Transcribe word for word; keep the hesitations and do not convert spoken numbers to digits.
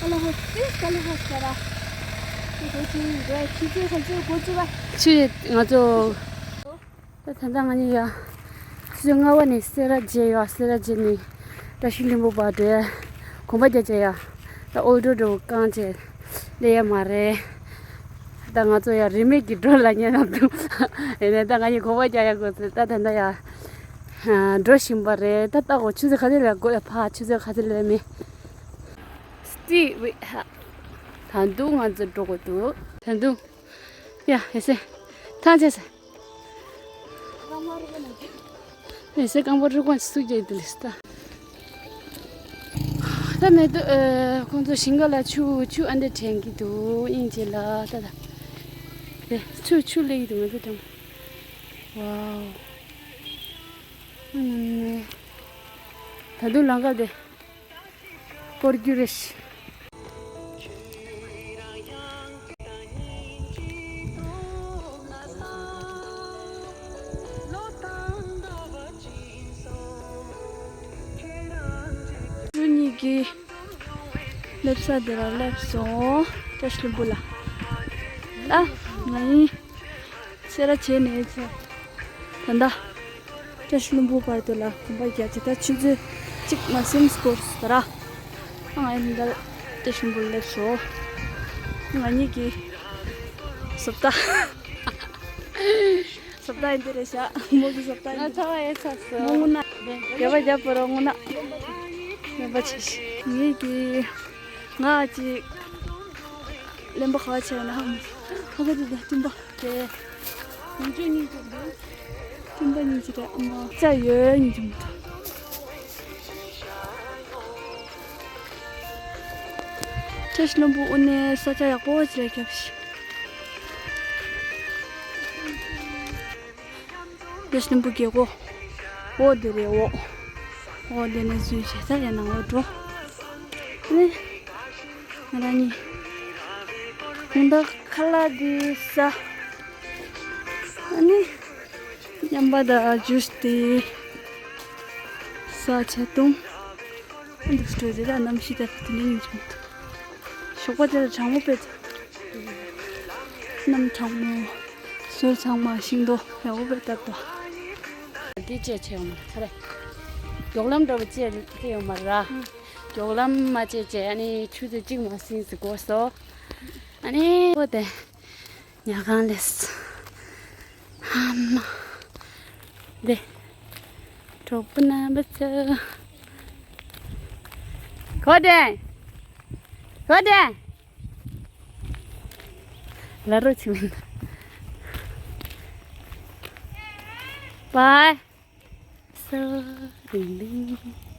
ཀ་ལ་ཧོ་ཏིས་ཀ་ལ་ཧོ་ས་ར། ཁྱི་ཁྱི་ཁྱི་ཁྱི་ཁྱི་ཁྱི་ཁྱི། ཁྱི་ང་ཚོ། ད་ད་ལྟ་ང་གཉིས་ཡ། ཆུ་ཚོད་ལྔ་པ་ནས་སེ་ར་བརྒྱད་ཡོད། སེ་ར་བརྒྱད་ནས་བཀྲ་ཤིས་ལྷུན་པོ་བར་དུ་གོམ་པ་རྒྱག་བྱས་ཡ། ད་ཨོ་ཌོ་འགྲོ་རྐང་བྱས་སླེབས་ཡ་མ་རེད། ད་ང་ཚོ་ཡ་རིན་མེད་ཀྱི་འགྲོ་ལ་ཉན་ན་འདུག་ཡིན་ནའི་ད་ང་གཉིས་གོམ་པ་རྒྱག་ཡ་དགོས་ཚེ་ད་ད་ལྟ་ཡ། འགྲོ་བཞིན་པ་རེད། ད་ལྟ་འོ་ཆུ་ཚོད་ག་ཚོད་ལ་དགོས་ཡ། ཕ་ཆུ་ཚོད་ག་ཚོད་ལ་མེད། སྟི་ཝི་ཧ། ད་དུང་ང་ཚོ་འགྲོ་དགོས་འདུག་ད་དུང་། ཡ་ཡ་སེ། ཐང་ཆད་སེ། ཡ་སེ་རྐང་པ་རུ་ཀོན་སུ་རྒྱག་འདི་ལིས་ད། ད་མེད་དུ་ཨ་ཁོང་ཚོ་ཞིང་ཁ་ལ་ཆུ་ཆུ་ཨ་འདྲ་དྲན་གྱི་འདུག་དབྱིན་ཇི་ལ་ད་ད། དེ་ཆུ་ཆུ་ལེགས་འདུག་ང་ཚོ་དྲན། ཝའོ། ཨ་ནི། ད་དུང་ལམ་ཁ་དེ། སྐོར་རྒྱུ་རེད། ཁྱོད་གཉིས་ཀྱིས་སླེབས་ས་དེ་ལ་སླེབས་སོང་། བཀྲ་ཤིས་ལྷུན་པོ་ལ། ཨ། ང་ཡིན། སེ་ར་བྱེས་ནས་ཚེ། ད་ལྟ། བཀྲ་ཤིས་ལྷུན་པོ་བར་དུ་ལ་གོམ་པ་རྒྱག་ཅིག་ད་ཆུ་ཚོད་གཅིག་མ་ཟིན་སྐོར་སོང་ད་ར། ཨ་ང་ཡིན་ད་བཀྲ་ཤིས་ལྷུན་པོ་སླེབས་སོང་། ང་གཉིས་ཀྱི་བཟོ་ལྟ། བཟོ་ལྟ་ཡིན་དེ་རེད་ཤག་མོ་གི་བཟོ་ལྟ་ཡིན། ང་ཚ་བ་ཡས་ཚ་སོང་། མོ་ངུ་ན། རྒྱབ་པ་རྒྱབ་པ་རོ་ངུ་ན། རྒྱབ་པ་ཆེ་ཤི། ངེད་ཀྱི། ང་ཅིག་གླེན་པ་ག་བ་བྱས་ན་ཧ་མ། ཧ་ག་དེ་དེ་སྤྲིན་པ། དེ། ཉིན་བཅུ་གཉིས་ཅིག་འདུག་སྤྲིན་པ་གཉིས་ཅིག་རེད་ཨ་མ། ཙ་ཡོད་ཉིན་བཅུ་མ་གཏོགས། བཀྲ་ཤིས་ལྷུན་པོ་དབུ་ནས་ས་ཆ་ཡག་པོ་ཅིག་ལ་བརྒྱབ་ཤིག་བཀྲ་ཤིས་ལྷུན་པོ་རྒྱལ་སྒོ། འོ་འདི་རེད་འོ། འོ་འདི་ནས་འཛུལ་བྱས་ད་ཡར་ནང་ལོགས་འགྲོ། ཨ་ནི། ང་རང་གཉིས། ཁོང་ད་ཁ་ལག་འདི་ཟ། ཨ་ནི། མཉམ་པ་དང་ཇུས་དེ་ཟ་བྱས་བཏུང་། ཨ་འདུག་སྤྲོ་རེ་ར་གནམ་གཤིས་ད་དེ་ནས་ཡིན་གྱི་མི་འདུག་ཞོགས་པ་དེ་ལ་གྲང་མོ་དཔེ་ཚ། གནམ་གྲང་མོ། ཟུར་ཚང་མ་ཤིང་ཏོག་ཡག་པོ་དཔེ་བཏབ་འདུག་འདི་བཅས་ཆེ་ཡོང་མ་ཚ་རེ། མགྱོགས་ལམ་འགྲོ་བ་བཅས་བཅས་ཡོང་མ་ར། མགྱོགས་ལམ་མ་བཅས་བཅས་ཨ་ནི་ཆུ་ཚོད་གཅིག་མ་ཟིན་ཟིན་གོ་སོ། ཨ་ནི་ཨོ་དེ། ཉལ་ཁང་ལས། ཨ་མ། འདི། གྲོགས་པོ་རྣམ་པ་ཚོ། གོ་དེ། གོ་དེ། ལ་རོ་ཆི་མིན། བའི། སོ། རིང་རིང་།